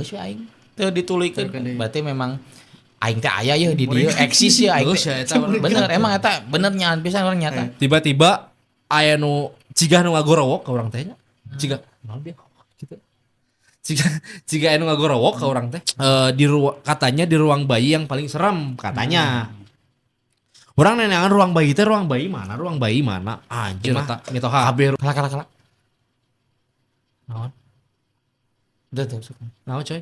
Geus we aing teu ditulikeun. Berarti memang aing teh aya yeuh di dieu eksis ya aing Geus teh. ya, eta Bener emang eta bener nyaan pisan urang nyata. Tiba-tiba aya nu ciga nu ngagorowok ka urang teh nya. Ciga naon dia gitu. Ciga ciga anu ngagorowok ka urang teh. Di katanya di ruang bayi yang paling serem katanya. Urang neneangan ruang bayi teh ruang bayi mana? Ruang bayi mana? Anjir eta Mitoha. kabeh Kala kala kala. naon? Udah tuh sok. Naon coy?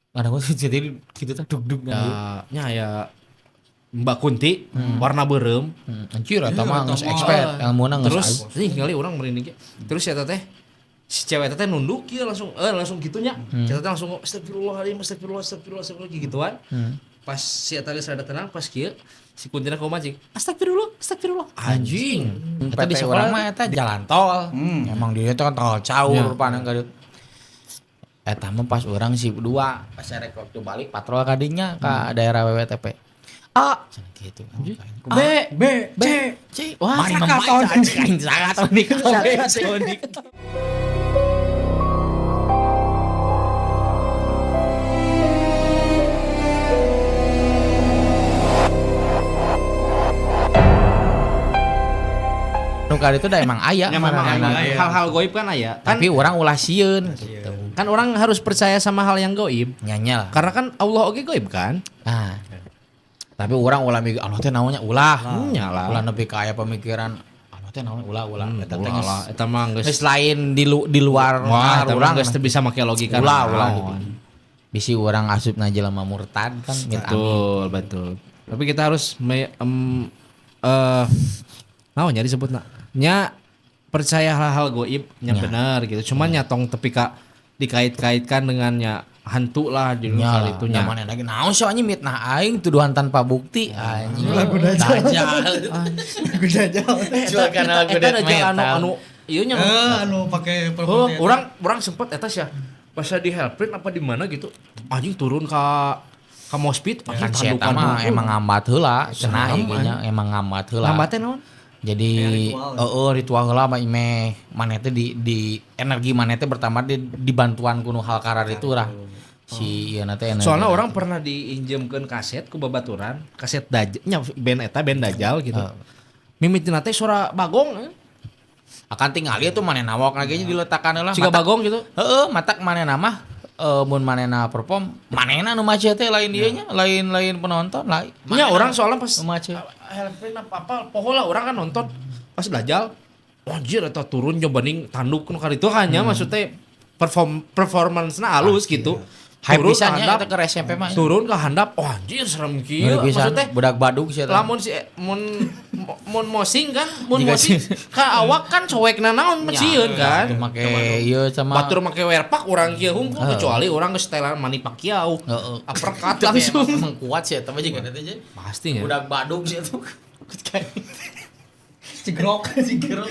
Ada gua jadi gitu teh dug-dug Ya, nya aya Mbak Kunti warna beureum. Anjir eta mah geus Eta mah. expert ilmuna geus. Terus ih ngali urang merinding ge. Terus eta teh si cewek teh nunduk kieu langsung langsung gitunya. Si eta teh langsung astagfirullahaladzim astagfirullah astagfirullah astagfirullah gituan. Pas si eta geus rada tenang pas kieu si kuntina kumaha cing? Astagfirullah astagfirullah. Anjing. Eta di sekolah mah eta jalan tol. Emang dia teh kan tol caur Ya. rupana ka dieu. Eta mah pas urang sip 2, pas rek waktu balik patrol ka dinya ka daerah WWTP. A cenah kitu. B B C C. Wah, mari membaca anjing sakatonik. Sakatonik. Nu ka ditu da emang aya Ya memang maranehna. aya. Hal-hal goib kan aya. Kan Tapi orang ulah sieun gitu. kan orang harus percaya sama hal yang goib. Nyanya lah. Karena kan Allah oge goib kan? Nah. Tapi orang ulah mikir Allah teh naonnya ulah. Nya lah. Ulah nepi ka aya pemikiran Allah teh naon ulah ulah. Eta teh Ulah geus lah, eta mah geus geus lain di luar wah, eta mah urang geus teu bisa make logika. ulah ulah naon. gitu. Bisi urang asupna jelema murtad kan mit amin. Betul, betul. Tapi kita harus naon nya disebutna? Nya percaya hal-hal goib nya Nya. bener gitu. Cuman nya tong tepi ka dikait-kaitkan dengan nya hantu lah di Nya hal lah, itu nya. nya mana lagi naon sih anjing mitnah aing tuduhan tanpa bukti anjing. Lagu Dajjal. Dajjal. Lagu Dajjal. Jual kana lagu Eta death dajjal anu metal. anu ieu nya. Anu pakai Oh, urang sempet eta sih pas di Hellprint apa di mana gitu. Anjing turun ka moshpit Kan anjing si eta tandukan mah hungkul. emang ngambat heula cenah Serem, ieu nya emang ngambat heula. Ngambat teh naon? Jadi ritual. heeh ritual heula mah imeh maneh teh di energi maneh teh bertambah di bantuan kuno hal karar itu lah. Si ieu na teh energi. Soalnya orang pernah diinjemkeun kaset ku babaturan, kaset Dajjal, nya band eta band Dajjal gitu. Mimitina teh suara bagong, akan tinggal ieu tuh maneh nawak lagi nya diletakan heula. siga Matak- bagong gitu. Heeh, matak manehna mah mun manehna perform, manehna nu mace teh lain dieu nya, lain-lain penonton lain. Nya orang soalnya pas nu mace. Hellprint apa apa poho lah orang kan nonton pas Dajjal, anjir eta turun nyobaning tanduk nu kali itu kan nya maksudnya performance-na halus gitu. Hype Turun pisan ke nya handap, eta keur SMP mah. turun ke handap, oh anjir serem kieu. Ngeri pisan, Maksudnya budak badug sih eta. lamun si mun mun mosing kan mun Jika mosing ka awak kan coekna naon Ya, sieun kan Itu make ieu sama batur make werpak urang kieu hungkul kecuali urang geus setelan Manny Pacquiao Heeh. uppercut Tapi langsung emang kuat sih eta mah juga teh. pastinya Budak badug sih itu. Cigrok, cigrok.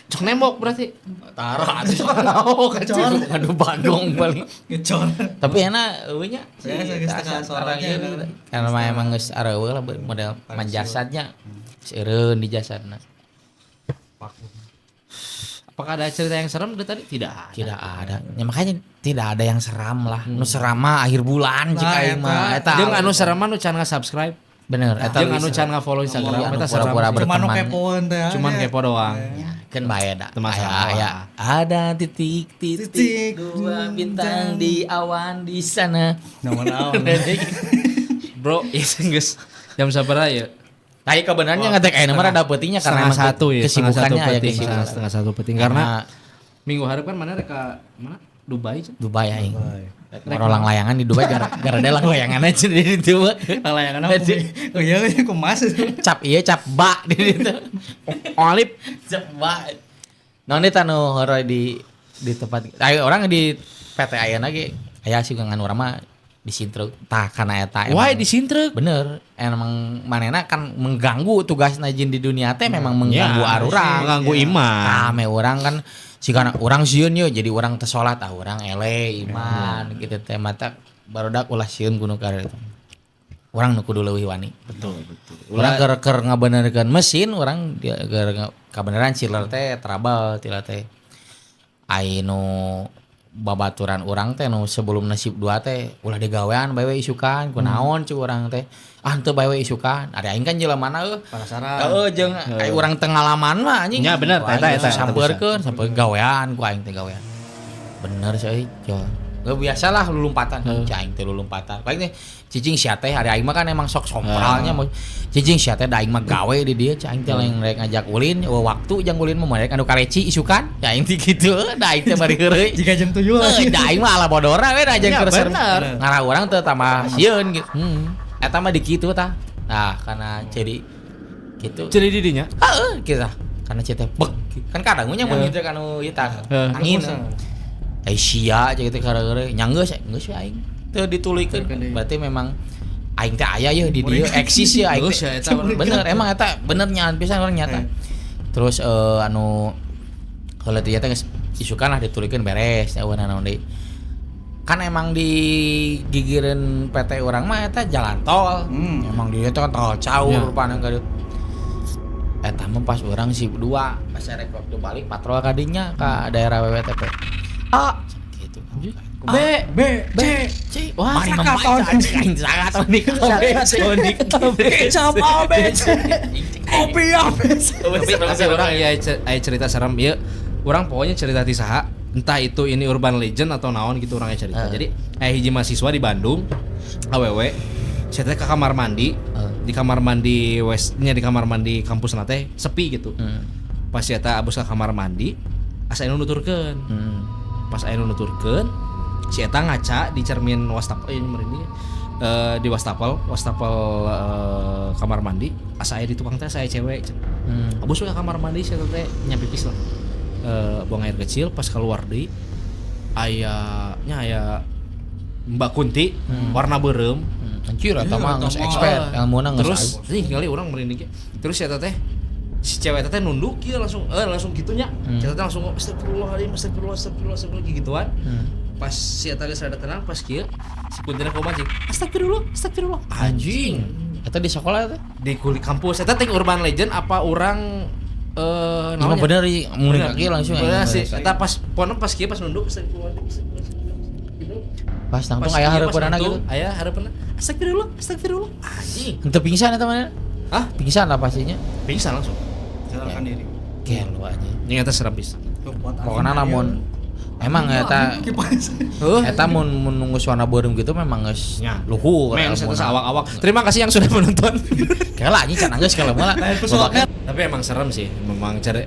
cok nembok berarti Taruh atuh. oh Ngecor. Aduh bagong paling. Ngecor. Tapi enak eueuh nya. Saya geus teu suaranya. Karena mah emang geus areueuh lah model manjasadnya. Geus eureun di jasadna. Apakah ada cerita yang serem dari tadi? Tidak ada. Tidak ada. Ya makanya tidak ada yang seram lah. Nu seram mah akhir bulan cik Nah, aing mah. Eta. Jeung anu serem mah nu can nge-subscribe, bener eta jeung lebih anu serem. can nge-follow Instagram Iya, anu eta serem. pura-pura sih. Cuman nu berteman. kepoan teh. Cuman kepo doang. Ya, kan bae da. Teu masalah. Aya, ada titik titik Titik. dua bintang di awan di sana. Naon-naon. Bro, ieu geus jam sabaraha ya? Nah, iya kebenarannya ngetek ayeuna mah rada peutingnya karena Setengah emang satu ya, setengah satu kesibukannya aya penting, kesibukan. setengah satu penting karena minggu hareup kan mana rek ka mana? Dubai. Cen. Dubai aing. Orang layangan di Dubai gara gara ada layangan aja di ditu. Layangan apa? Oh iya, kumas. Cap iya cap ba di ditu. Olip Cap ba. Naon eta nu horor di tempat ayo orang di PT ayeuna ge aya sih ngan urang mah di sintruk tah kana eta Wah, di sintruk. Bener, emang manena kan mengganggu tugas najin di dunia teh memang mengganggu Ya, arurang. mengganggu iman. Tah me urang kan si kana urang sieun ye jadi urang teu salat ah urang ele iman gitu teh mata barudak ulah sieun kuno kararitu. Urang nu kudu leuwih wani. Betul, betul. Urang keur keur ngabenerkeun mesin urang dia keur kabeneran chiller teh trouble tila teh. Ai nu Babaturan urang teh nu sebelum shift 2 teh ulah digawean bae we isukan, kunaon cu urang teh. Ah, henteu bae we isukan. Ari aing kan jelemana eueuh. Penasaran. Heeh, jeung ai urang teu ngalaman mah anjing. Nya, bener, Ku aing eta, eta, eta sampeurkeun, sampeurkeun gawean ku aing teh gawean. Bener sih euy, jo. Gak biasalah lulumpatan, cai aing teh lulumpatan. Paling teh cicing sia teh hari aing mah kan emang sok sompralnya mau cicing sia teh da aing mah gawe di dieu cai aing teh lain rek ngajak ulin, eueuh waktu jang ulin mah rek anu kareci isukan. Cai aing teh kitu, da aing teh bari heureuy. Jika jam 7 lah. Heuh, da aing mah ala bodora we da jeung Ya, keur serem. bener. Ngarah urang teu tambah sieun gitu. Eta mah di kitu tah. Nah, karena jadi gitu. Jadi didinya. Heeh, kita karena cete bek kan kadang nya mun gitu kanu ieu tah angin. Eh sia aja gitu gara-gara nya geus geus we aing teu ditulikeun. Berarti memang aing teh aya yeuh di dieu eksis ya aing Geus teh. ya, eta bener. Bener emang eta bener nyaan pisan urang nyata. Terus anu heula teh geus isukan lah ditulikeun beres eueuh naon deui. Kan emang di gigireun PT urang mah eta jalan tol. Emang di dieu teh kan tol caur rupana ka dieu. Eta mah pas urang shift 2, pas erek waktu balik patrol kadinya ka daerah WWTP. A gitu. B B C C. Wah, mari membaca Sakatonik B Sonic Kecap A B C Kopi A B C. Tapi orang ya aya cerita serem ieu. Urang pokoknya cerita ti saha, entah itu ini urban legend atau naon gitu orangnya cerita. Jadi hiji mahasiswa di Bandung awewe saya teh ke kamar mandi, di kamar mandi westnya di kamar mandi kampus teh sepi gitu. Pas saya teh abus ke kamar mandi, asa anu nuturkeun. Pas anu nuturkeun, si eta ngaca di cermin wastafel ini merinding. Di wastafel kamar mandi, asa aya di tukang teh saya cewek. Abus we ke kamar mandi si eta teh nya pipis lah. Buang air kecil pas keluar deui aya nya aya Mbak Kunti warna beureum. Anjir eta mah geus expert ilmuna geus. Terus nih kali urang merinding ge. Terus eta teh si cewek eta teh nunduk kieu langsung langsung gitunya. Si eta teh langsung astagfirullahaladzim astagfirullah astagfirullah astagfirullah gituan. Pas si eta geus rada tenang pas kieu si kuntina kumaha cing astagfirullah astagfirullah anjing. Eta di sekolah eta? Di kulit kampus eta teh urban legend apa urang naon bener mun kaki langsung bener sih eta pas pono pas kieu pas nunduk astagfirullah gitu. Pas nangtung aya hareupeunana gitu. Aya hareupeunna astagfirullah astagfirullah anjing. Henteu pingsan eta mah. Hah? Pingsan lah pastinya. Pingsan langsung. Sadarkan diri. Gelo anjing. Ini eta serem pisan. Pokona lamun emang eta eta mun nunggu suara beureum gitu memang geus luhur. Men eta awak-awak. Terima kasih yang sudah menonton. Kela anjing can geus kela mah. Tapi emang serem sih, memang cari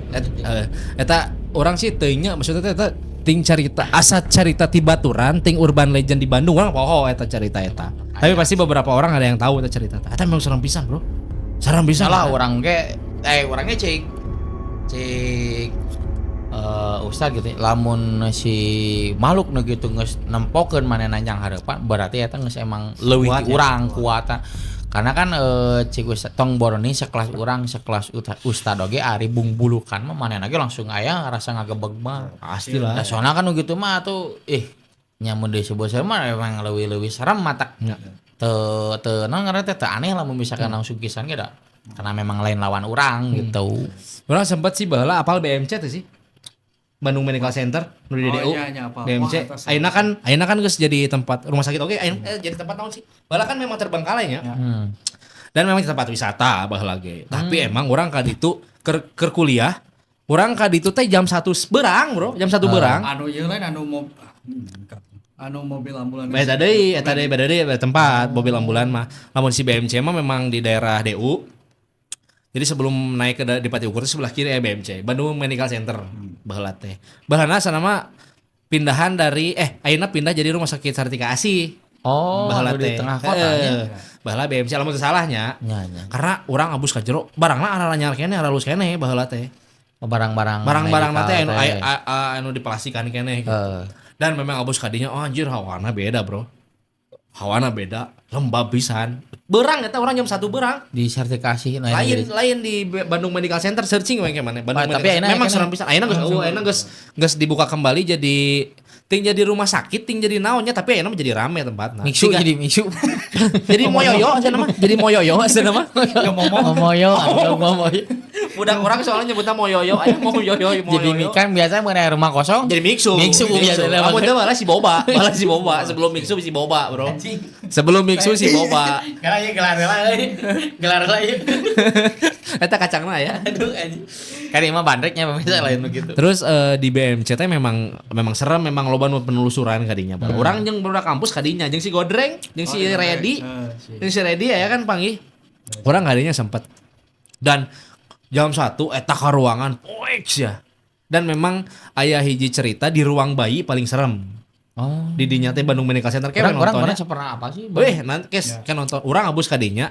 eta orang sih teuingnya maksudnya eta ting carita asa carita ti baturan ting urban legend di Bandung orang poho eta carita eta. Tapi pasti beberapa orang ada yang tahu eta cerita. Eta memang serem pisan, Bro. Serem pisan. Salah orang ge orangnya cik ustad gitu lamun si makhluk nu gitu geus nempokeun manehna jang hareupan berarti eta geus emang leuwih ti urang kuat. Karena kan cik ustad tong boroni sekelas urang sekelas ustad oge ari bungbulukan mah manehna ge langsung aya rasa ngagebeg mah. Pastilah. Nah, soalna kan nu gitu mah atuh nya mun disebut serem mah emang leuwih-leuwih serem matak. Teu teu naon ngaranna teh teu aneh lah mun misalkan langsung kisan ge da. Karena memang lain lawan urang gitu. Urang sempat sih baheula apal BMC teh sih. Bandung Medical Center nu di DDU. Iya, BMC. Ayeuna kan geus jadi tempat rumah sakit oge, ayeuna jadi tempat naon sih? Baheula kan memang terbengkalai nya. Dan memang tempat wisata baheula ge. Tapi emang urang ka ditu keur kuliah, urang ka ditu teh jam 1 berang, Bro. Jam 1 berang. Anu ieu lain anu mo anu mobil ambulan. Beda deui, eta deui beda deui tempat mobil ambulan mah. Lamun si BMC mah memang di daerah DU. Jadi sebelum naik ke Dipati Ukur sebelah kiri BMC, Bandung Medical Center. Baheula teh. Baheulana sana mah pindahan dari ayeuna pindah jadi rumah sakit Sartika Asih. Oh, baheula di tengah kota nya. Baheula BMC lamun teu salahnya. Nya. Karena urang abus ka jero, barangna aranyar keneh, aralus keneh baheula teh. Barang-barang barang-barang teh anu anu diplastikan keneh gitu. Dan memang abus kadinya oh, anjir hawana beda, Bro. Hawana beda, lembab pisan. Berang eta orang jam 1 berang. Di sertifikasi lain di Bandung Medical Center searching we mana. Bandung tapi Medical memang serem pisan. Ayeuna geus eueuh, ayeuna geus dibuka kembali jadi ting jadi rumah sakit, ting jadi naonnya tapi ayeuna mah jadi rame tempatna. Mixu jadi mixu. Jadi moyoyo cenah mah. Jadi moyoyo cenah mah. Momoyo, momoyo. Budak orang soalnya nyebutna moyoyo, aya moyoyo, moyoyo. Jadi kan biasanya mengenai rumah kosong jadi mixu. Mixu biasanya. Kamu teh malah si boba, malah si boba. Sebelum mixu si boba, Bro. Sebelum mixu si boba. Gelar ieu gelar heula euy. Gelar heula ieu. Eta kacangna ya. Aduh anjing. Kan ieu mah bandreknya pemirsa lain begitu. Terus di BMC teh memang serem, memang loba nu penelusuran kadinya. Urang jeung budak kampus kadinya jeung si Godreng, jeung si Redi. Jeung si Redi ya kan panggih. Urang kadinya sempet. Dan jam 1 eta ka ruangan poek ya. Dan memang aya hiji cerita di ruang bayi paling serem. Oh. Di dinya teh Bandung Medical Center kayak orang pernah apa sih? Weh, nanti kes kan nonton urang abus kadinya.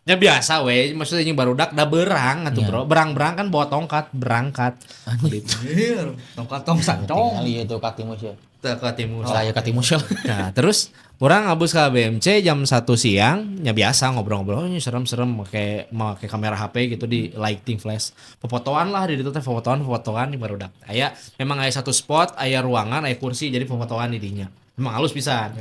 Ya biasa we, maksudnya jeung barudak da berang atuh bro. Berang-berang kan bawa tongkat, berangkat. Anjir, tongkat tong santong. Tinggal ieu tuh katimus ya. Teu katimus. Saya katimus. Nah, terus orang abus ke BMC jam 1 siang, ya biasa ngobrol-ngobrol, ini serem-serem pakai kamera HP gitu di lighting flash. Pepotoan lah di ditu teh, pepotoan di barudak. Aya memang aya satu spot, aya ruangan, aya kursi jadi pepotoan di dinya. Memang halus pisan.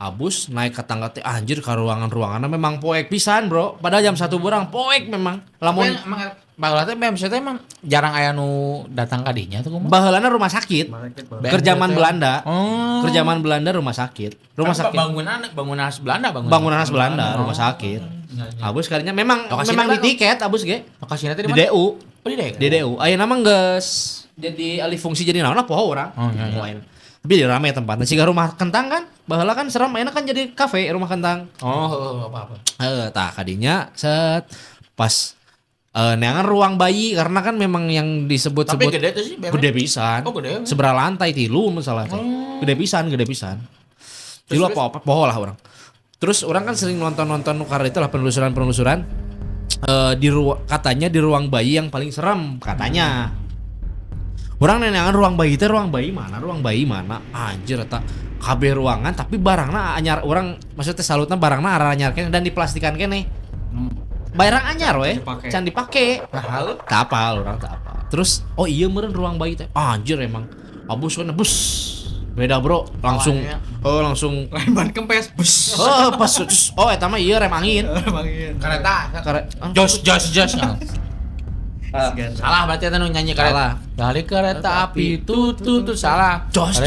Abus naik ke tangga teh anjir ke ruangan-ruanganna memang poek pisan, Bro. Padahal jam 1 berang poek memang. Lamun emang baheula teh BMC teh emang jarang aya nu datang ka dinya tuh kumaha? Baheulana rumah sakit. Keur zaman Belanda. Oh. Keur zaman Belanda rumah sakit. Rumah sakit. Bangunan khas Belanda, bangunan khas Belanda, rumah sakit. Abus kalinya memang di tiket abus ge. Lokasina teh di mana? Di DU. Oh, di DU. Di DU. Ayeuna mah geus jadi alih fungsi jadi naon poho urang. Oh, iya. Tapi jadi rame tempatnya. Siga rumah kentang kan, baheula kan serem, ayeuna kan jadi kafe rumah kentang. Oh, apa-apa. Heeh, tah kadinya set pas neangan ruang bayi karena kan memang yang disebut-sebut tapi gede tuh sih BMC. Gede pisan. Oh, gede. Seberapa lantai 3 masalah teh. Gede pisan. Tilu apa poho lah orang. Terus orang kan sering nonton-nonton karena itulah penelusuran-penelusuran katanya di ruang bayi yang paling serem katanya. Orang neangan ruang bayi teh ruang bayi mana anjir eta kabeh ruangan tapi barangna anyar orang maksudnya salutna barangna arah anyar keneh dan diplastikan keneh. Barang anyar we can dipake. Teu apal urang teu apal. Terus oh iya meureun ruang bayi teh anjir emang abus we bus. Beda bro, langsung langsung lain ban kempes bus. Oh pas oh eta mah ieu rem angin. Rem angin. Kereta. Jos. Salah berarti eta nu nyanyi kereta. Dari kereta api tut salah. Jos.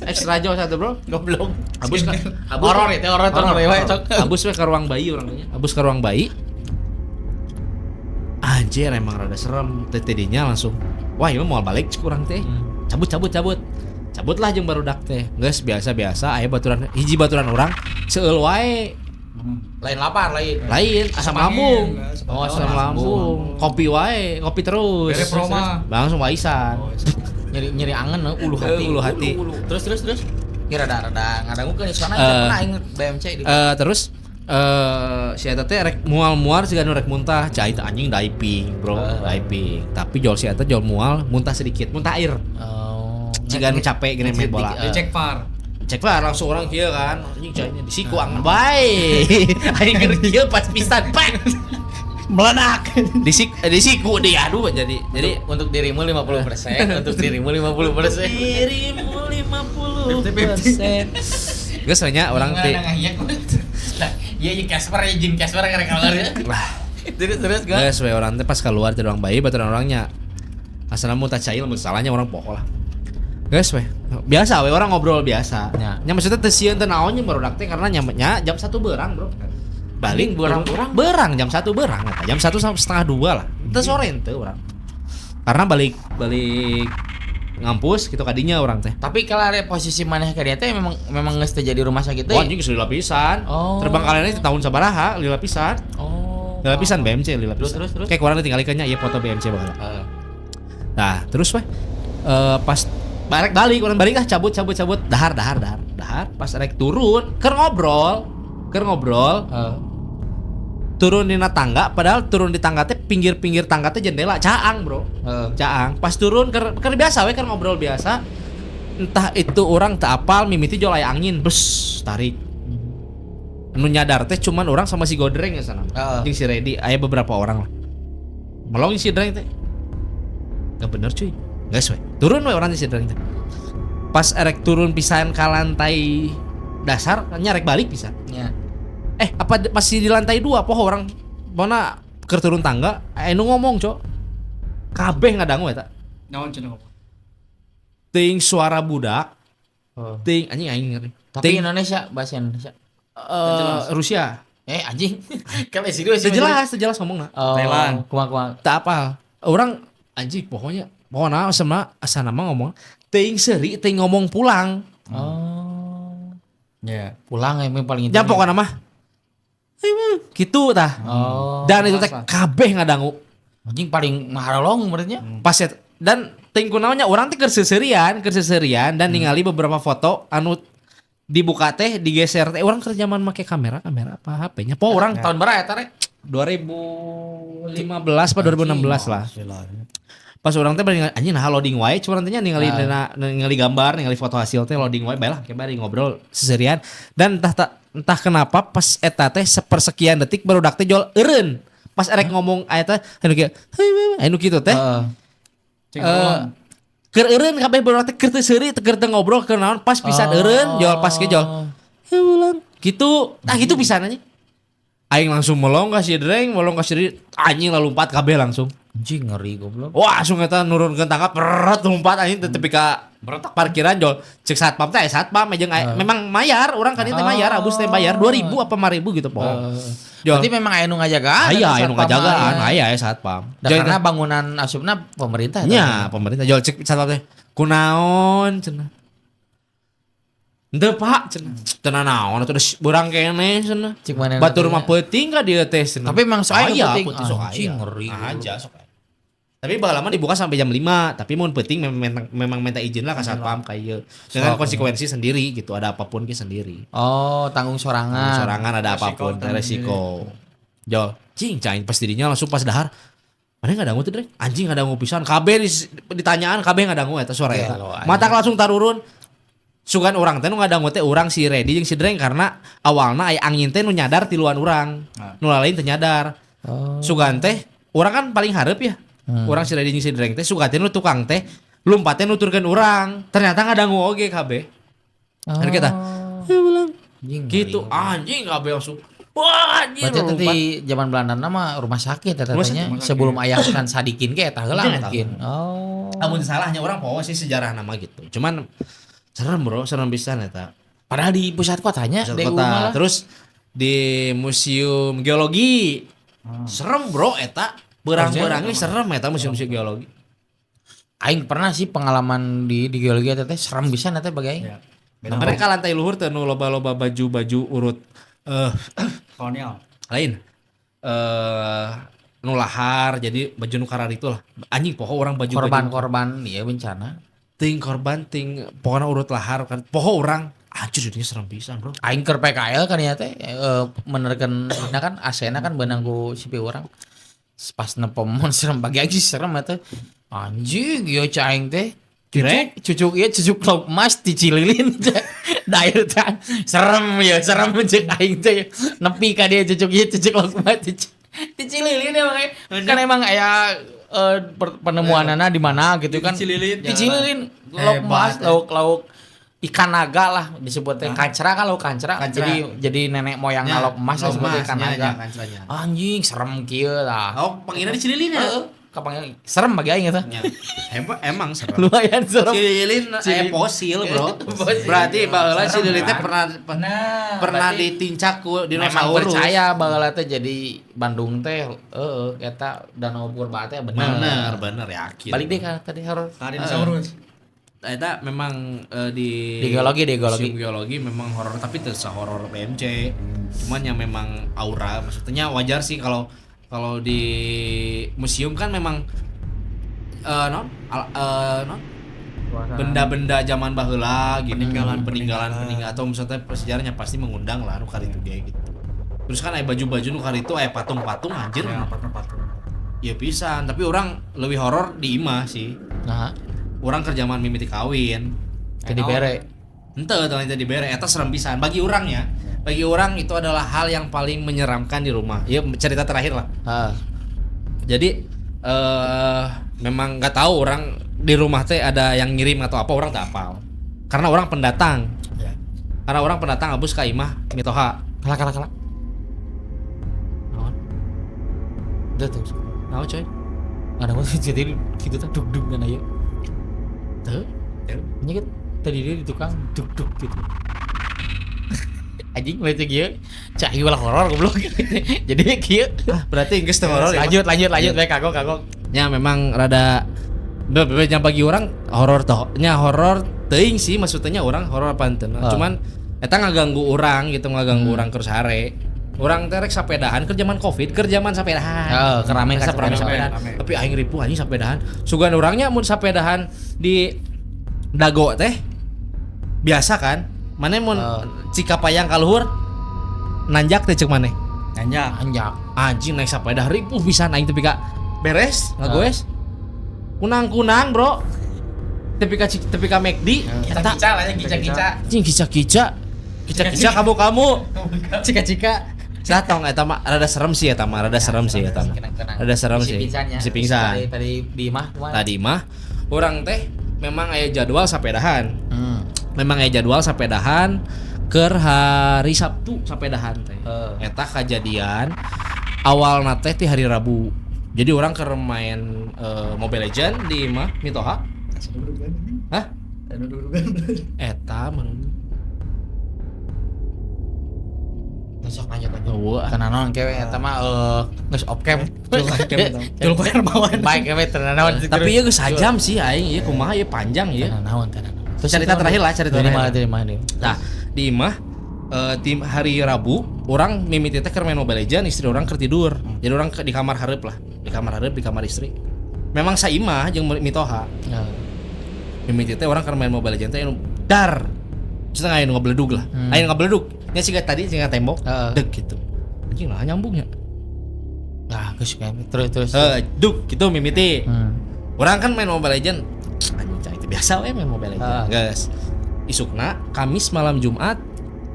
Extra jos atuh bro. Goblok. Abus kan. Horor itu horor we cok. Abus we ke ruang bayi orangnya. Abus ke ruang bayi. Anjir emang rada serem TTD-nya langsung. Wah, ieu moal balik cek urang teh. Cabut. Cabutlah jeung barudak teh. Geus biasa-biasa aya baturan hiji baturan urang seueul wae. Lain lapar, lain asam lambung. Oh, asam lambung. Kopi wae, kopi terus. Langsung waisan. Nyeri angen ulu hati. Ulu. Terus. Kira rada ngadangukeun soalna pernah aing BMC di. Terus si eta teh rek mual-mual siga nu rek muntah, cai teh anjing diving, bro, diving. Tapi jol si eta jol mual, muntah sedikit, muntah air. Oh. Siga nu capek gini main bola. Dicek VAR. Cek lah langsung orang kieu kan anjing cainya di siku angan bae aing keur kieu pas pisan pak meledak di siku di aduh jadi untuk dirimu 50%, untuk dirimu 50%, dirimu 50%. Geus nya orang teh iya jeung Casper jeung Casper karek keluar ya. Terus geus we orang teh pas keluar dari ruang bayi baturan orangnya asalna muntah cai lamun salahnya orang poho lah. Guys weh, biasa weh orang ngobrol biasa. Ya maksudnya teu sieun teu naon nya barudak teh karena nya jam 1 berang, Bro. Balik berang jam 1 berang eta. Jam 1 sampai 1:30 lah. Teu sore teu urang. Karena balik ngampus gitu kadinya urang teh. Tapi kalau ada posisi maneh ka dieu teh memang geus teu jadi rumah sakit teh. Wah, anjing geus lila pisan. Oh. Terbang kalian teh tahun sabaraha lila pisan. Oh. Lila pisan BMC lila pisan. Terus. Kayak kurang ditinggalikeun nya ieu foto BMC baheula. Nah, terus weh pas balik orang balik ah cabut dahar pas rek turun keur ngobrol turun dina tangga padahal turun di tangga teh pinggir-pinggir tangga teh jendela caang bro. Caang pas turun keur biasa we keur ngobrol biasa entah itu orang tak apal mimiti jol aya angin bus tarik nu nyadar teh cuman orang sama si Godreng ya sana jeung si Redi aya beberapa orang lah melong si Dreng teh gak bener cuy. Guys we, turun we orang di situ. Pas erek turun pisan ke lantai dasar, nya rek balik pisan. Ya. Apa masih di lantai 2 poho orang mana keur turun tangga aya nu ngomong, Cok. Kabeh ngadangu eta. Naon cenah ngomong? Ting suara budak. Ting anjing aing ngeri. Tapi Ting Indonesia, bahasa Indonesia. Rusia. Anjing. Kan serius. Teu jelas, teu jelas ngomongna. Oh, Thailand. Kumaha-kumaha. Tak apal. Orang anjing pokoknya sama asana mah ngomong teuing seuri teuing ngomong pulang. Oh. Ya. Pulang yang paling Ya pokoknya mah gitu tah. Oh. Dan itu teh kabeh ngadangu. Anjing paling maharolong berarti nya. Pas dan teuing kunaonnya urang teh keur seuseurian dan ningali beberapa foto anu dibuka teh digeser teh urang keur zaman make kamera apa HP-nya. Po urang tahun berapa eta rek? 2015 apa 2016 lah. Pas urang teh bari anjing nah loading wae cuman teh nya ningali ningali gambar, ningali foto hasil teh loading wae bae lah kayak bari ngobrol seserian dan entah kenapa pas eta teh sepersekian detik barudak teh jual eureun. Pas erek ngomong aya teh anu kieu anu kitu teh. Keur eureun kabeh barudak teh keur teu seuri keur teu ngobrol keur naon pas pisan eureun jual pas ge jual. Heuh gitu. Tah gitu pisan anjing. Aing langsung melong ka si Dreng, melong ka si Dri, anjing lompat kabeh langsung. Anjing ngeri goblok. Wah, langsung eta nurunkeun tangga peret lompat anjing tepi ka parkiran jol. Cek satpam teh satpam jeung memang mayar, urang kan teh mayar, abus teh bayar 2000 apa 5000 gitu poho. Berarti memang aya nu ngajagaan. Aya anu ngajagaan, aya satpam. Karena bangunan asupna pemerintah. Nya, pemerintah jol cek satpam teh. Kunaon cenah. Henteu Pak cenah. Cenah naon atuh beurang keneh cenah. Batur mah peuting ka dieu teh cenah. Tapi memang sok aya peuting sok aya. Ngeri. Aja sok aya. Tapi baheula mah dibuka sampai jam 5, tapi mun peuting memang minta izin lah ka satpam ka ieu. Dengan konsekuensi sendiri gitu, ada apapun ke sendiri. Oh, tanggung sorangan. Tanggung sorangan ada apapun, resiko. Jol, cing caing pas dirinya langsung pas dahar. Mana ngadangu teh, Drek? Anjing ngadangu pisan. Kabeh ditanyaan kabeh ngadangu eta suara eta. Matak langsung tarurun. Sugan urang teh nu ngadangu teh urang si Redi jeung si Dreng karena awalna aya angin teh nu nyadar tiluan urang. Nu lain teu nyadar. Sugan teh urang kan paling hareup ya. Urang si Redi jeung si Dreng teh sugan teh nu tukang teh lumpat teh nuturkeun urang. Ternyata ngadangu oge kabeh. Kan kita gitu anjing kabeh langsung. Wah anjing. Berarti teh zaman Belanda mah rumah sakit eta tanya sebelum aya Hasan Sadikin ge eta heula mungkin. Oh. Amun salahnya urang poho sih sejarah nama gitu. Cuman serem bro, serem pisan eta. Padahal di pusat kotanya, pusat kota. Terus di museum geologi. Serem bro eta. Berang-berangnya serem eta museum geologi. Aing pernah sih pengalaman di geologi eta teh serem pisan eta bagi aing. Ya. Mereka lantai luhur teh nu loba-loba baju-baju urut kolonial. Lain. Nu lahar jadi baju nu karar itulah. Anjing poho orang baju korban-korban ieu bencana. Ting korban ting pokoknya urut lahar kan poho orang anjir jadinya serem pisan bro. Aing keur PKL kan ya teh menerkeun dina kan AC-na kan beunang ku CPU urang. Pas nepomon serem bagi aing sih serem eta. Anjing ieu ca aing teh. Cucuk ieu cucuk lauk emas dicililin. Dair teh serem ya serem cek aing teh. Nepi ka dia cucuk ieu cucuk lauk emas dicililin emang kan emang aya penemuanana di mana gitu kan. Dicililin lauk emas, lauk ikan naga lah disebutnya kancra kan lauk kancra. Jadi nenek moyang lauk emas disebutnya ikan naga. Anjing serem kieu lah. Oh, panggilan dicililin ya? Kapanggil serem bagi aing eta. Emang serem. Lumayan serem. Cililin fosil, bro. Berarti baheula cililin teh pernah ditincak ku dinosaurus. Memang percaya baheula teh jadi Bandung teh heeh eta Danau Purba teh bener. Bener yakin. Balik deh ka tadi horor. Dinosaurus. Eta memang di geologi geologi memang horor tapi teu sahoror BMC. Cuman yang memang aura maksudnya wajar sih kalau di museum kan memang benda-benda zaman baheula gitu, peninggalan atau misalnya sejarahnya pasti mengundang lah nu karitu ge gitu. Terus kan aya baju-baju nu karitu aya patung-patung anjir. Ya, patung-patung. Ya pisan, tapi orang lebih horor di imah sih. Nah, orang keur zaman mimiti kawin. Teu dibere. Henteu teu dibere eta serem pisan bagi urang ya. Bagi orang itu adalah hal yang paling menyeramkan di rumah. Ya cerita terakhir lah. Jadi memang nggak tahu orang di rumah teh ada yang ngirim atau apa orang tak apal. Karena orang pendatang. Ya. Karena orang pendatang abus ka imah mitoha. Kalah. Teu teu. Naon coy? Ada mah jadi kitu teh dug-dug dan aya. Teu. Nya kan tadi dia di tukang dug-dug gitu. Anjing lecek ieu. Cah ieu lah horor goblok. Jadi kieu. Ah, berarti geus teu horor ya. Lanjut lanjut lanjut bae kagok kagok. Nya memang rada bebenya bagi orang horor toh. Nya horor teuing sih maksudnya orang horor apa henteu. Ah. Cuman eta ngaganggu orang gitu, ngaganggu orang keur sare. Urang teh rek sapedahan keur zaman Covid, keur zaman sapedahan. Heeh, kerame kan Rame sapedahan. sapedahan. Rame. Tapi aing ripuh anjing sapedahan. Sugan urangnya mun sapedahan di Dago teh biasa kan. Maneh mun Cikapayang ka luhur nanjak teh ceuk maneh. Nanya. Anjak. Anjing naik sepeda ripuh pisan aing tepi ka beres ngagoes. Kunang-kunang, Bro. Tepi ka tepi ka McD eta Kica lah ya kica-kica. anjing kica-kica. Kica-kica kamu-kamu. Cika-cika. Saya tong eta mah rada serem sih eta mah, rada serem sih eta mah. Rada serem sih. Si pingsannya. Si pingsan. Tadi tadi di imah kumaha? Tadi mah orang teh memang aya jadwal sapedahan. Hmm. Memang aya jadwal sapedahan keur hari Sabtu sapedahan teh. Heeh. Eta kejadian awal teh ti hari Rabu. Jadi orang keur main Mobile Legend di imah mitoha. Hah? Eta mun Besok lanjut lanjut. Eueuh. Karena naon kewe eta mah geus off cam. Jul Hermawan. Baik kewe teu naon. Tapi ieu geus sajam sih aing ieu kumaha ieu panjang ieu. Teu naon teu naon. Terus Cerita terakhir lah, cerita dari terakhir. mana dari mana? Nah, di imah tim hari Rabu orang mimiti teh keur main Mobile Legend, istri orang keur tidur. Jadi orang di kamar hareup lah, di kamar hareup di kamar istri. Memang saimah jeung mitoha. Heeh. Mimiti teh orang keur main Mobile Legend teh anu dar. Setengah anu ngabeledug lah. Aya nu ngabeledug. Nya siga tadi siga tembok, Heeh. deg gitu. Anjing lah nyambungnya. Nah, geus kewe terus terus. Heeh, dug gitu mimiti. Hmm. Orang kan main Mobile Legend. Anjing cai itu biasa we main Mobile Legend. Ah. Geus. Isukna Kamis malam Jumat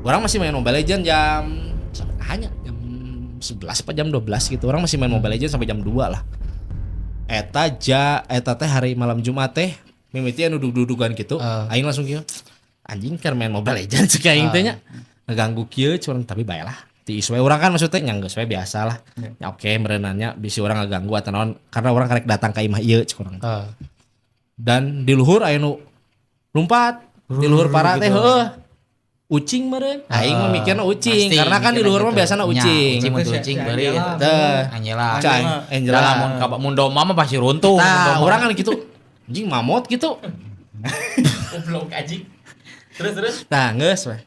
orang masih main Mobile Legend jam hanya jam 11 apa jam 12 gitu. Orang masih main Mobile Legend sampai jam 2 lah. Eta ja eta teh hari malam Jumat teh mimiti anu duduk-dudukan gitu. Ah. Aing langsung kieu. Anjing keur main Mobile Legend cek aing teh nya. Ngeganggu kieu curang tapi bae lah. Ti we urang kan maksudnya nya geus we biasa lah. Ya oke merenannya bisi urang ngeganggu atau naon karena orang karek datang ka imah ieu cek urang. Heeh. Dan di luhur aya nu lumpat, di luhur para teh heueuh. Ucing meureun. Aing mah mikirna ucing Pasti karena kan di mikirna luhur mah gitu. biasana Nya, ucing. ucing mun Terus ucing si beureut. Angela. Teh. Angela. Cai, Angela. Lah mun ka mun domba mah pasti runtuh. Nah, orang kan gitu. Anjing mamot gitu. Goblok anjing. Terus terus. Nah, geus we.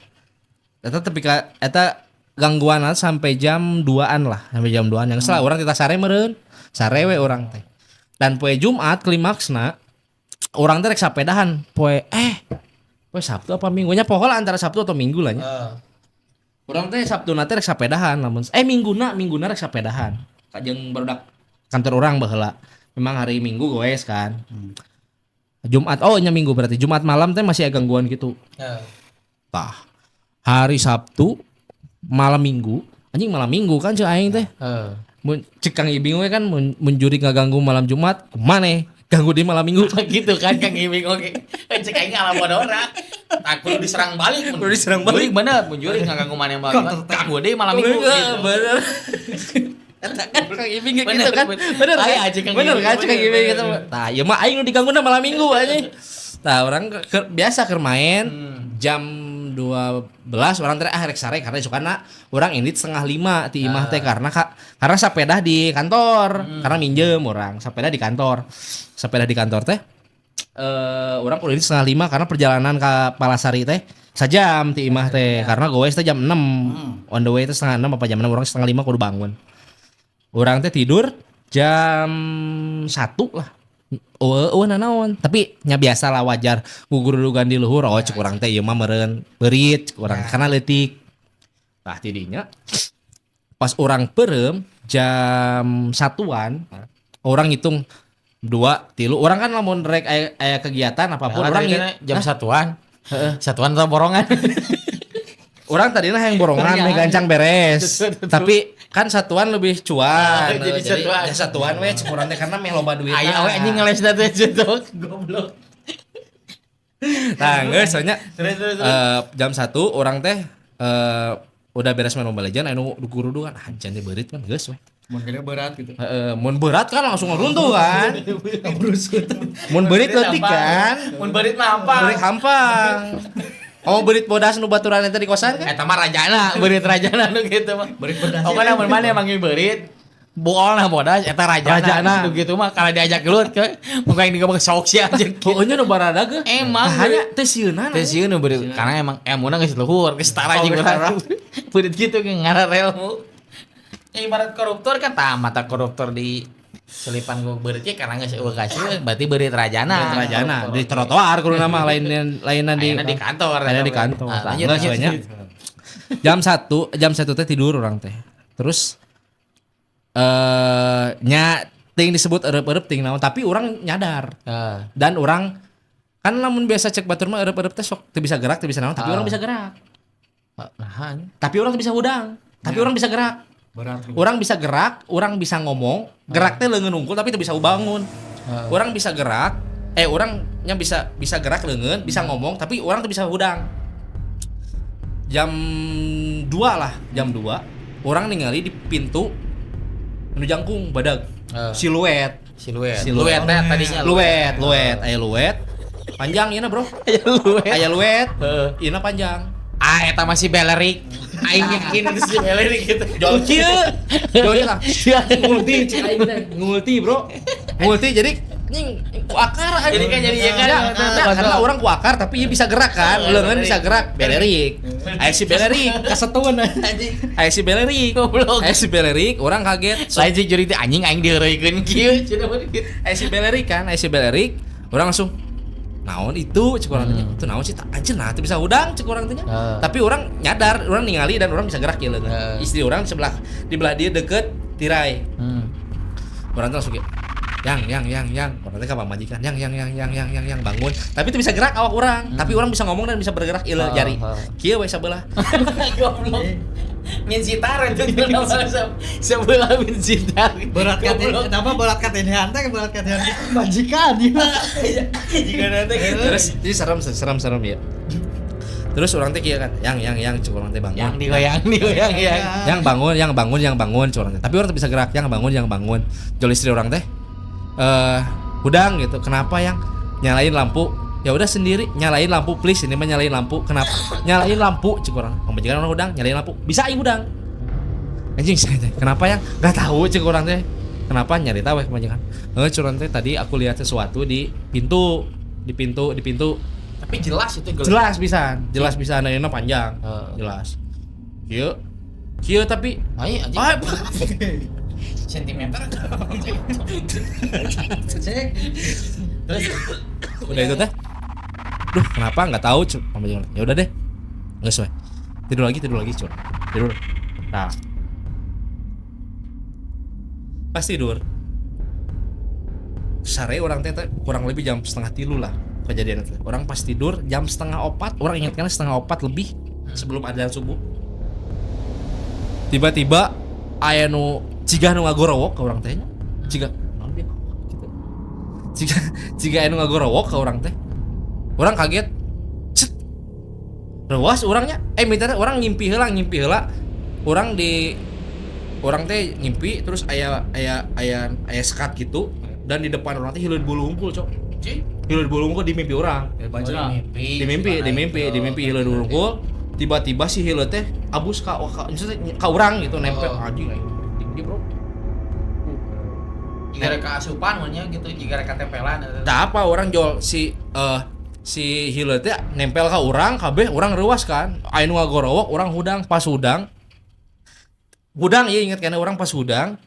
Eta tepi ka eta gangguan sampai jam 2-an lah, sampai jam 2-an. Yang salah orang kita sare meureun. Sare we urang teh. Dan poe Jumat klimaksna orang teh rek sapedahan poe poe Sabtu apa Minggunya pokoknya antara Sabtu atau Minggu lah nya. Heeh. Urang teh Sabtu na teh rek sapedahan lamun Mingguna rek sapedahan. Kajeng barudak kantor urang baheula. Memang hari Minggu goes kan. Jumat oh nya Minggu berarti Jumat malam teh masih ada gangguan gitu. Heeh. Tah. Hari Sabtu malam Minggu, anjing malam Minggu kan cek aing teh. Heeh. Mun cek Kang Ibing we kan mun jurig ngaganggu malam Jumat, kumaha ganggu di malam Minggu. Gitu kan Kang Ibing oke. Eh cek aing ala bodora. Takut diserang balik. Kudu diserang balik. Jurig bener, mun jurig ngaganggu maneh malam Jumat. Ganggu deui malam Minggu gitu. Bener. Eta kan Kang Ibing kayak Bener, gitu kan. bener. Bener kan? Aya aja Kang Bener Ibing, kan cek Kang bener, Ibing gitu. bener. Tah, ieu mah aing nu digangguna malam Minggu anjing. Tah, orang biasa keur main jam 12 orang teh ah rek sare karena sukana orang ini 4:30 ti imah teh karena karena sepeda di kantor, karena minjem orang sepeda di kantor. Sepeda di kantor teh orang kudu ini 4:30 karena perjalanan ke Palasari teh sajam ti imah teh karena goes teh jam 6. On the way teh 5:30 apa jam 6 orang 4:30 kudu bangun. Orang teh tidur jam 1 lah. Oh, nanaon. Tapi nya biasa lah wajar gugurudugan di luhur. Oh, cek urang teh ieu mah meureun beurit cek urang karena leutik. Tah tidinya pas orang peureum jam 1-an orang ngitung 2 3 orang kan lamun rek aya kegiatan apapun Orang orang jam satuan. Satuan atau borongan. Orang tadinya yang borongan, Iya. meh gancang beres. Tapi kan satuan lebih cuan. Jadi satuan. Ya satuan we cek urang teh karena meh loba duit. Aya we anjing ngeles da teh gitu. Goblok. Nah, geus soalnya Terus terus terus. Jam 1 orang teh udah beres main Mobile Legends anu gurudugan anjing teh beurit kan geus we. Mun gede berat gitu. Heeh, mun berat kan langsung runtuh kan. Berusut. Mun beurit leutik kan. Mun beurit mah hampang. Beurit hampang. Oh beurit bodas nu baturan eta di kosan kan? Eta mah rajana, beurit rajana nu kitu mah. Beurit bodas. Pokoknya mun mana manggil beurit, boolna bodas eta rajana. Rajana. Nu kitu mah kalau diajak gelut ke muka yang digebek sok sih aja. Pokoknya nu barada ge. Emang hanya teh sieunna. Teh sieun nu beurit karena emang emuna geus luhur, geus setara Oh, jeung geus urang. Beurit kitu ge ngararelmu. Ya, ibarat koruptor kan tah mata koruptor di selipan gua beurit ge karena geus eueuh kasieun berarti beurit rajana. Beurit rajana di trotoar kudu nama lainan lainan di Ayeuna di kantor. Ayeuna di kantor. Ah, lanjut, Geus lanjut. we nya. Jam 1 teh tidur orang teh. Terus nya ting disebut erep-erep ting naon tapi orang nyadar. Heeh. Dan orang kan lamun biasa cek batur mah erep-erep teh sok teu bisa gerak teu bisa naon tapi orang bisa gerak. Nah, Tapi orang teu bisa hudang. Tapi orang bisa gerak. Berat. Orang bisa gerak, orang bisa ngomong, gerak teh leungeun unggul tapi teu bisa bangun. Orang bisa gerak, orangnya bisa bisa gerak leungeun, bisa ngomong tapi orang teu bisa hudang. Jam 2 lah, jam 2 orang ningali di pintu nu jangkung badag. Siluet. Siluet. Siluet. Luet teh tadinya. Luet, luet, aya luet. Panjang ieu bro. Aya luet. Aya luet. Heeh. Ieu panjang. Ah, eta masih belerik. Aing yakin itu si belerik gitu. Jol kieu. Jol lah. Ngulti cek aing teh. Ngulti, Bro. Ngulti jadi nying ku akar Jadi kan jadi ya kan. Ya, nah, karena orang ku akar tapi ieu bisa gerak kan. Leungeun bisa gerak, belerik. Aya si belerik, Kasetuan anjing. aya si belerik. Goblok. Aya si belerik, orang kaget. Lain si juri teh anjing aing diheureuikeun kieu cenah mah gitu. Aya si belerik kan, aya si belerik, orang langsung naon itu cek orang tanya itu naon sih anjir nah itu bisa udang cek orang tanya tapi orang nyadar orang ningali dan orang bisa gerak ya leungeun. Istri orang di sebelah di belah dia deket tirai. Orang tuh langsung kayak yang orang teh ka pamajikan yang yang bangun tapi itu bisa gerak awak orang tapi orang bisa ngomong dan bisa bergerak ieu jari kieu we sabelah. Goblok. Min sitar itu sebelah min sitar. Berat kate, apa berat katenehan teh berat katenehan majikan ieu. Jika nanti gitu. Terus jadi serem ya. Terus orang teh kieu kan yang cek orang teh bangun. Yang digoyang digoyang yang. Yang bangun yang bangun yang bangun cek orang teh. Tapi orang teh bisa gerak yang bangun. Jol istri orang teh hudang gitu. Kenapa yang nyalain lampu? Ya udah sendiri nyalain lampu please ini mah nyalain lampu. Kenapa? Nyalain lampu cek orang. Pamajikan orang hudang nyalain lampu. Bisa aing hudang. Anjing saya teh. Kenapa yang enggak tahu cek orang teh. Kenapa nyari tahu pamajikan. Heuh cek orang teh tadi aku lihat sesuatu di pintu, di pintu, di pintu. Tapi jelas itu jelas pisan ayeuna panjang. Jelas. Kieu. Kieu tapi ai anjing. Sentimeter. Cek. Terus udah itu teh. Duh, kenapa nggak tahu pamajikan. Ya udah deh. Geus we. Tidur lagi, cur. Tidur. Nah. Pas tidur. Sare orang teh kurang lebih jam 2:30 lah kejadian itu. Orang pas tidur jam 3:30, orang ingat kan 3:30 lebih sebelum adzan subuh. Tiba-tiba aya nu ciga nu ngagorowok ke orang teh nya. Ciga naon dia gitu. Ciga aya nu ngagorowok ke orang teh. Orang kaget. Cet. Rewas orangnya. Minta orang ngimpi heula. Orang di orang teh ngimpi terus aya sekat gitu dan di depan orang teh hileud bulu hungkul, Cok. Hileud bulu hungkul di mimpi orang. Di mimpi hileud bulu hungkul. Tiba-tiba si hileud teh abus ka maksudnya ka urang gitu nempel anjing aing. Tinggi, Bro. Jika reka asupan mah nya gitu, jika reka tempelan. Tah apa orang jual si si hileud teh nempel ka urang kabeh urang reuas kan. Aya nu ngagorowok urang hudang pas hudang. Hudang ieu inget kana urang pas hudang.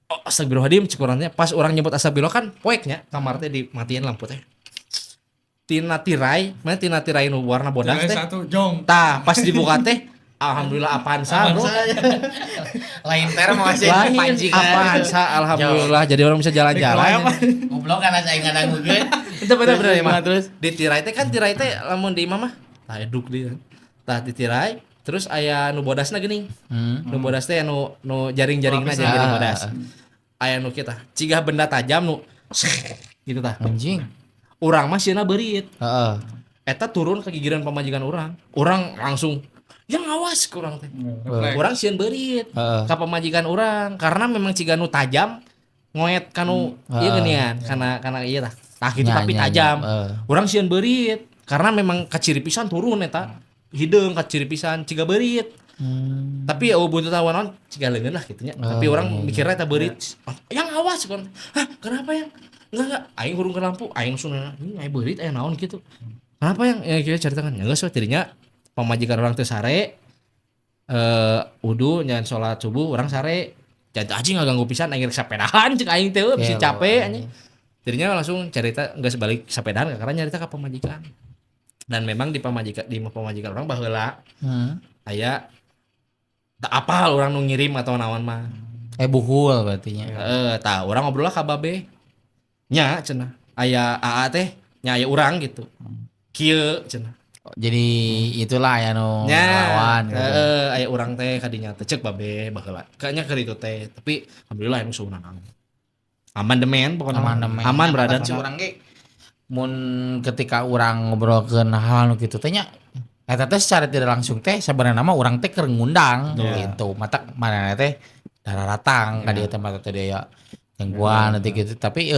Oh, astagfirullahaladzim cek urang teh pas urang nyebut astagfirullah kan poek nya kamar teh dimatiin lampu teh. Tina tirai, mana tina tirai nu warna bodas teh. Satu jong. Tah pas dibuka teh alhamdulillah Avanza bro. Lain termo masih panci kan. Avanza alhamdulillah jadi orang bisa jalan-jalan. Goblok kan asa aing ngadangukeun. Itu bener ya mah. Terus di tirai teh kan tirai teh lamun di imah mah tah eduk di. Tah di tirai terus aya nu bodasna geuning. Nu bodas teh nu jaring-jaringna jaring bodas. Aya nu kita cigah benda tajam nu gitu tah. Anjing. Urang mah sieuna beurit. Heeh. Eta turun ke gigiran pamajikan urang. Urang langsung Yang awas ku urang teh. Refleks. Urang sieun beurit Heeh. ka pamajikan urang karena memang ciga nu tajam ngoet kanu ieu geuningan kana kana ieu tah. Tah gitu Nya, tapi nya, nya. tajam. Heeh. Urang sieun beurit karena memang kaciri pisan turun eta. Hideung kaciri pisan ciga beurit. Tapi ya buntut tahu naon ciga leungeun lah gitu nya. Tapi Oh, orang iya, iya. mikirnya eta beurit. Oh, yang awas kan. Hah, kenapa yang? Enggak. Aing hurung ke lampu, aing langsung nanya, ini aya beurit aya naon gitu. Kenapa yang ya kita ceritakan? Ya geus we tidinya pamajikan orang teh sare wudu nyan salat subuh orang sare. Jadi anjing ngaganggu pisan aing rek sapedahan cek aing teh euy, bisa Iya, capek anjing. anjing. Jadinya langsung cerita geus balik sapedahan karena nyarita ka pamajikan. Dan memang di pamajikan di pamajikan orang baheula aya tak apal orang nu ngirim atau naon mah. Buhul berarti nya. Heeh, tah urang ngobrol lah ka babe. Nya cenah aya AA teh nya aya urang gitu. Kieu cenah. Jadi itulah ya nu Nya lawan gitu. heeh aya urang teh kadinya teh cek babe baheula. Kayaknya keur itu teh, tapi alhamdulillah emang suhu naon. Aman demen pokoknya. Aman demen. Aman berada Si urang ge mun ketika urang ngobrolkeun hal nu kitu teh nya eta teh secara tidak langsung teh sebenarnya mah urang teh keur ngundang gitu. Mata manehna teh dararatang ka dieu teh mata teh daya gangguan nanti gitu tapi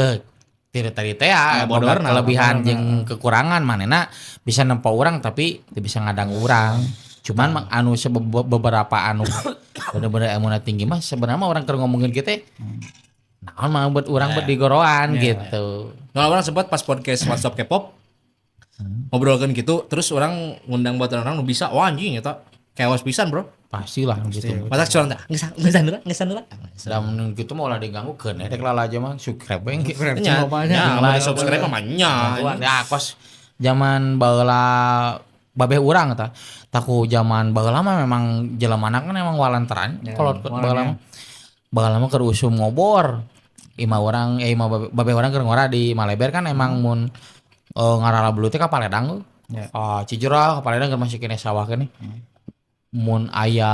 tidak tadi teh ya, Nah, bodorna, boga kelebihan jeung kekurangan manehna bisa nempo urang tapi teu bisa ngadang urang. Cuman mah anu beberapa anu bener-bener emuna tinggi mah sebenarnya mah orang keur ngomongin kieu teh naon mah buat urang buat digoroan gitu. Nah, orang sempat pas podcast WhatsApp K-pop ngobrolkeun gitu, terus orang ngundang buat orang nu bisa, wah anjing eta chaos pisan, Bro. Pastilah gitu. Masa curang teh, geus geus heula, geus heula. Da mun kitu mah ulah diganggu keun rek lalajo mah subscribe we engke. Subscribe Nya, cuma nya, Lain. mun subscribe mah nya. Ya kos zaman baheula babeh urang tah. Taku zaman baheula mah memang jelemana kan emang walantaran Ya, kolot baheula mah. Baheula mah keur usum ngobor. Ima urang ima babeh urang keur ngora di Maleber kan emang mun ngarala belut teh ka Paledang. Ya. Ah, Cijurah ka Paledang keur masih keneh sawah keneh. Mun aya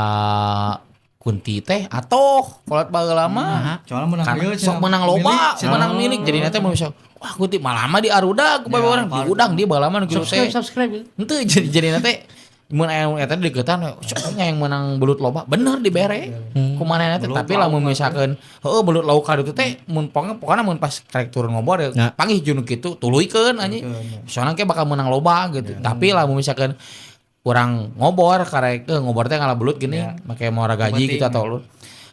kunti teh atoh kolot baheula mah. Soalnya menang Karena ieu sok menang loba, menang milik. Jadi nanti mau bisa, wah kunti malah mah di aruda ku bae Ya, orang diudang dia baheula mah nu kitu teh. Subscribe, subscribe. Henteu jadi nanti mun aya nu eta deukeutan sok nya yang menang belut loba bener dibere. Kumaha teh tapi lamun misalkeun heueuh belut lauk ka ditu teh mun pokona mun pas karek turun ngobor ya panggih jeung nu kitu tuluykeun anjing. Soalna ke bakal menang loba gitu. Tapi lamun misalkeun urang ngobor karek ngobor teh ngalah belut gini make mau gaji gitu atau lu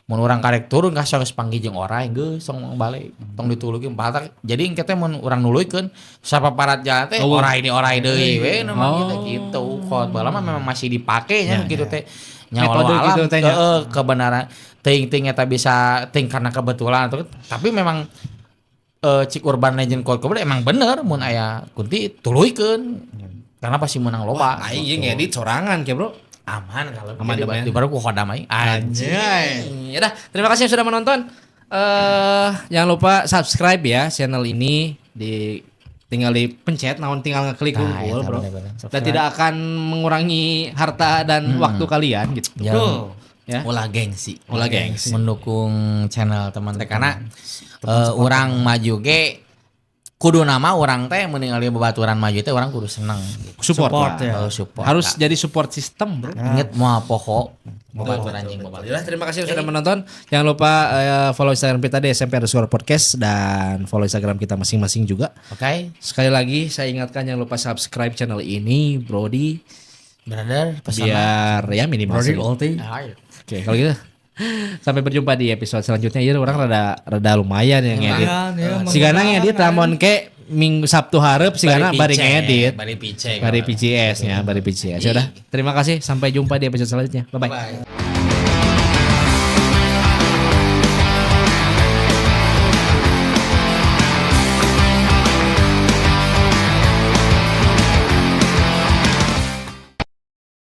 mun urang karek turun ka geus panggih jeung orai geus tong balik tong dituluykeun batak jadi engke teh mun urang nuluykeun sapaparat jalan teh orai ini orai deui we nu mah gitu gitu kot baheula mah memang masih dipake nya gitu teh nya Metode walau alam gitu teh nya. heeh kebenaran teuing-teuing eta bisa teuing karena kebetulan atau tapi memang cik urban legend code cobra emang bener mun aya kunti tuluykeun karena pasti menang loba. Aing jeung ngedit sorangan ke, Bro. Aman kalau Aman, jadi aman. baru ku khodam aing. Anjing. Ya dah, terima kasih yang sudah menonton. Jangan lupa subscribe ya channel ini di tinggal dipencet naon tinggal ngeklik Nah, hungkul, eta Bro. bener-bener. Dan tidak akan mengurangi harta dan waktu kalian gitu. Ya. Ya. Ulah gengsi. Ulah gengsi. Mendukung channel teman teh karena urang maju ge kudu nama urang teh meninggali babaturan maju teh urang kudu seneng gitu. Support, Support, lah. ya. Support. Harus jadi support system, Bro. Inget moal poho babaturan jeung babaturan. Yaudah, terima kasih yang sudah menonton. Jangan lupa follow Instagram kita di SMP_podcast dan follow Instagram kita masing-masing juga. Oke, Sekali lagi saya ingatkan jangan lupa subscribe channel ini, Brody, brother, pesan. biar ya minimal. Brody sih. Ulti. Ayo. Oke, kalau gitu sampai berjumpa di episode selanjutnya. Iya, orang rada lumayan yang ngedit. Lumayan, ya, Sigana ngedit lamun ke Minggu Sabtu hareup sigana bari ngedit. Bari pice. Bari PCS nya, bari PCS. Ya udah, terima kasih. Sampai jumpa di episode selanjutnya. Bye bye. Bye.